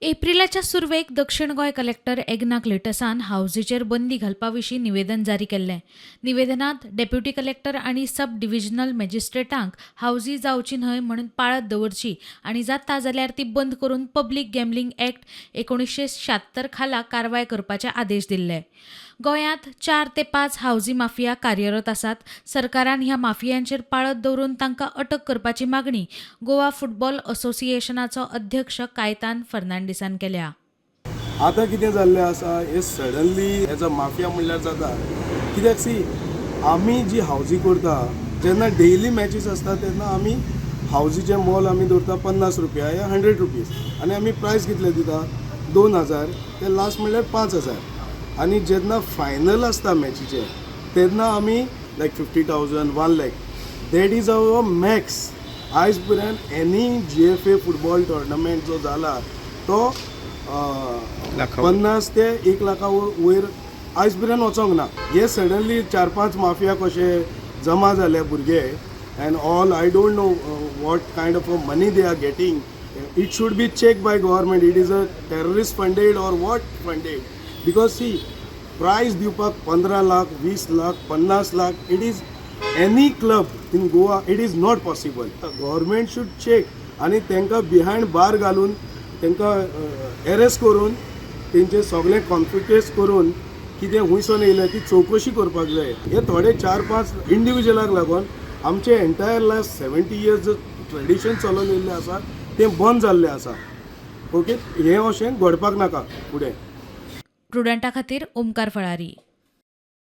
एप्रिलाच्या सुरवेक दक्षिण गोंय कलेक्टर एग्ना क्लिटसान हावजीचेर बंदी घालपा विशीं निवेदन जारी केल्लें. निवेदनांत डेप्युटी कलेक्टर आनी सब डिव्हिजनल मॅजिस्ट्रेटांक हावजी जावची न्हय म्हणून पाळत दवरची आनी जाता जाल्यार ती बंद करून पब्लीक गॅम्बलिंग एक्ट 1976 खाला कारवाय करपाचे आदेश दिल्ले. गोंयांत चार ते पांच हावजी माफिया कार्यरत आसात. सरकारान ह्या माफियांचेर पाळत दवरून तांकां अटक करपाची मागणी गोवा फुटबॉल असोसिएशनाचो अध्यक्ष कायतान फर्नांडीसान केल्या. आतां कितें जाल्लें आसा, हे सडनली एज अ माफिया म्हणल्यार जाता. कित्याक, सी, आमी जी हावजी करता, जेन्ना डेली मॅचीस आसता तेन्ना आमी हावजीचें मोल आमी दवरता 50 रुपया या 100 रुपीज आनी आमी प्रायस कितले दिता, 2000 ते लास्ट म्हणल्यार 5000. आनी जेन्ना फायनल आसता मॅचीचें तेन्ना आमी like 50,000, 1 lakh, that is our max. आयज पर्यंत एनी जीएफए फुटबॉल टोर्नामेंट जो जाला तो 50 ते 1 लाखा वयर आयज पर्यंत वचोंक ना. हे सडनली चार पांच माफिया कशे जमा जाले भुरगे and all, I don't know what kind of a money they are getting. It should be check by government, it is a terrorist funded or what funded, because see, prize दिवपाक 15 lakh, 20 lakh, 50 lakh, it is any club in Goa, it is not possible. Government should check आनी तांकां behind bar घालून, तांकां arrest करून, तेंचे सगळें कॉन्फिकेट करून, कितें हुंयसोन येयलें ती चवकशी करपाक जाय. हे थोडे चार पांच इंडिविज्युअलाक लागून आमचे एंटायर लास्ट 70 इयर्स ट्रेडिशन चलोन येयल्लें आसा तें बंद जाल्लें आसा. ओके, हें अशें घडपाक नाका फुडें. प्रुडंटा खातीर ओमकार फळारी.